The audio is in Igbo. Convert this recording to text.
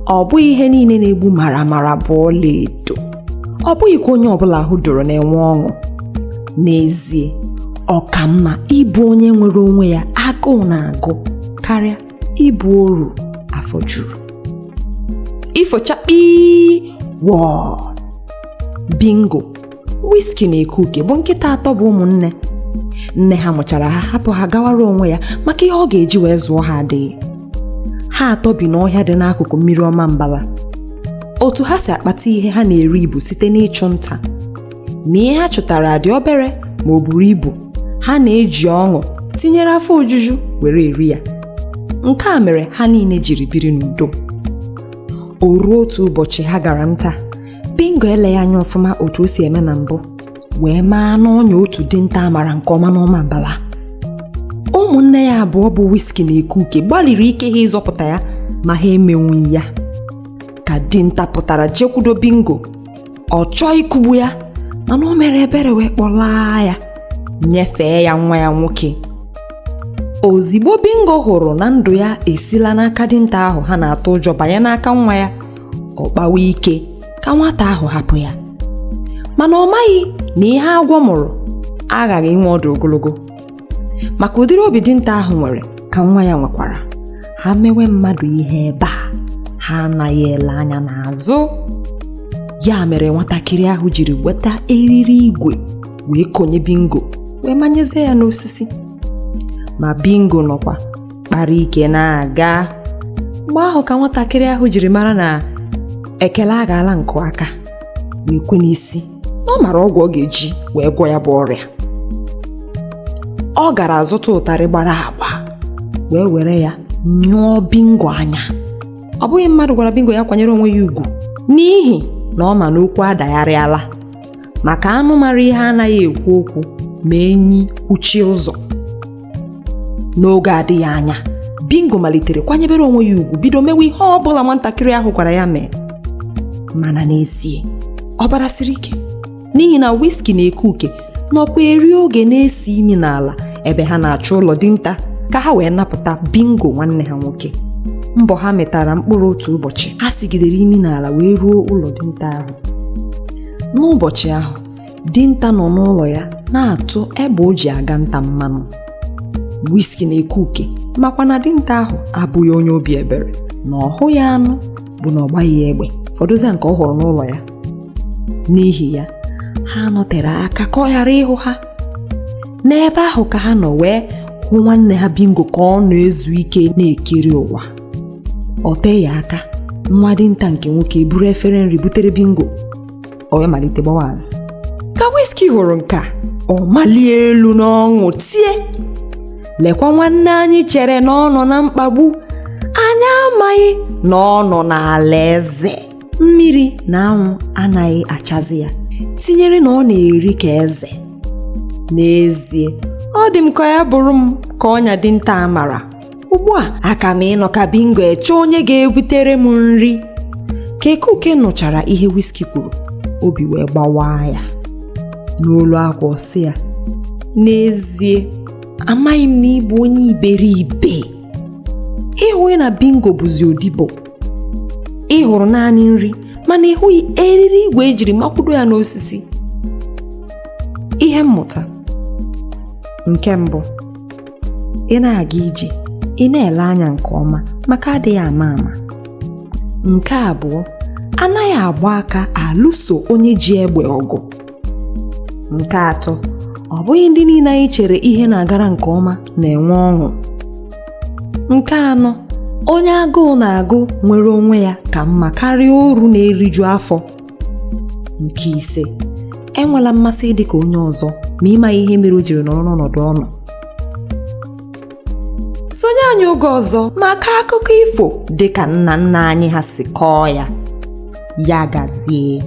Ọ bụghị ihe niile na-egbu maramara bụ ọlaedo. Ọ bụghịkwa onye ọbụla ahụ doro na-enwe ọṅụ. N'ezie, ọ ka mma ịbụ onye nwere onwe ya agụụ na-agụ karịa ịbụ oru afọ juru. Ifo chakpii wọọ! Bingo, Whisky na Ekuke bụ nkịta atọ bụ ụmụnne. Nne ha mụchara ha hapụ ha gawara onwe ya maka ihe ọ ga-eji wee zụọ ha adịghị. Ha atọ bi n'ọhịa dị n'akụkụ mmiri ọma mbala. Otu ha si akpata ihe ha na-eri bụ site n'ịchụ nta. Ma ihe ha chụtara dị obere ma o buru ibu, ha na-eji ọṅụ tinyere afọ ojuju were eri ya. Nke a mere ha niile jiri biri n'udo. O ruo otu ụbọchị ha gara nta, Bingo eleghị anya ọfụma otu o si eme na mbụ, wee maa n'ọnya otu dinta a mara nke ọma n'ọma mbala. Ụmụnne ya abụọ bụ Whisky na Ekuke gbalịrị ike ha ịzọpụta ya, ma ha emenwughị ya. Ka dinta pụtara jekwudo Bingo, ọ chọọ ịkụgbu ya, mana o mere ebere wee kpọlaa ya, nyefee ya nwa ya nwoke. Ozigbo Bingo hụrụ na ndụ ya esila n'aka dinta ahụ ha na-atụ ụjọ banye n'aka nwa ya, ọ kpawa ike ka nwata ahụ hapụ ya. Mana ọ maghị na ihe agwọ mụrụ aghaghị inwe ọdụ ogologo. Maka ụdịrị obi dinta ahụ nwere ka nwa ya nwekwara. Ha mewe mmadụ ihe ebe a, ha anaghị ele anya n'azụ. Ya mere nwatakịrị ahụ jiri weta eriri igwe wee konye Bingo wee manyezie ya n'osisi. Ma Bingo nọkwa kpara ike na-aga. Mgbe ahụ ka nwatakịrị ahụ jiri mara na ekele agaala nkụ aka, wee kwe n'isi na ọ mara ọgwụ ọ ga-eji wee gwọ ya bụ ọrịa. Ọ gara zụta ụtarị gbara agba wee were ya nyụọ Bingo anya. Ọ bụghị mmadụ gwara Bingo ya kwanyere onwe ya ugwu, n'ihi na ọ ma na okwu adagharịala, maka anụ mara ihe anaghị ekwu okwu ma enyi kwuchie ụzọ. N'oge adịghị anya, Bingo malitere kwanyebere onwe ya ugwu, bido mewe ihe ọ bụla nwatakịrị ahụ gwara ya mee. Mana n'ezie, ọbara siri ike, n'ihi na Whisky na Ekuke nọkwa eri oge na-esi imi n'ala ebe ha na-achọ ụlọ dinta ka ha wee napụta Bingo nwanne ha nwoke. Mbọ ha metara mkpụrụ. Otu ụbọchị, ha sigidere imi n'ala wee ruo ụlọ dinta ahụ. N'ụbọchị ahụ, dinta nọ n'ụlọ ya na-atụ egbe o ji aga nta mmanụ. Whisky na Ekuke makwa na dinta ahụ abụghị onye obi ebere, na ọ hụghị anụ bụ na ọ gbaghị egbe fọdụzia nke ọ hụrụ n'ụlọ ya. N'ihi ya, ha nọtere aka ka ọ ghara ịhụ ha. N'ebe ahụ ka ha nọ wee hụ nwanne ha Bingo ka ọ na-ezu ike na-ekiri ụwa. Ọ teghị aka, nwa dinta nke nwoke buru efere nri butere Bingo. O wee malite gbawa azị. Ka Whisky hụrụ nke a, ọ malie elu n'ọṅụ, tie, "Lekwa nwanne anyị chere na ọ nọ na mkpagbu. Anyị amaghị na ọ nọ n'ala eze. Mmiri na anwụ anaghị achazi ya, tinyere na ọ na-eri ka eze. N'ezie, ọ dị m ka ya bụrụ m ka ọnya dinta a mara. Ugbu a aka m ịnọ ka Bingo eche onye ga-ebutere m nri." Ka Ekuke nụchara ihe Whisky kwuru, obi wee gbawaa ya. N'olu akwa, ọ sị ya, "N'ezie, amaghị m na ị bụ onye iberibe. Ịhụghị na Bingo bụzi odibo? Ị hụrụ naanị nri, mana ị hụghị eriri igwe ejiri makwudo ya n'osisi." Ihe mmụta nke mbụ: ị na-aga ije, ị na-ele anya nke ọma, maka adịghị ama ama. Nke abụọ, anaghị agba aka alụso onye ji egbe ọgụ. Nke atọ, ọ bụghị ndị niile anyị chere ihe na-agara nke ọma na-enwe ọṅụ. Nke anọ, onye agụụ na-agụ nwere onwe ya ka mma karịa oru na-eriju afọ. Nke ise, enwela mmasị ịdị ka onye ọzọ ma ịmaghị ihe mere o jiri nọrọ n'ọnọdụ ọ nọ. Sonye anyị oge ọzọ maka akụkọ ifo dịka nna nna anyị ha si kọọ ya. Ya gazie.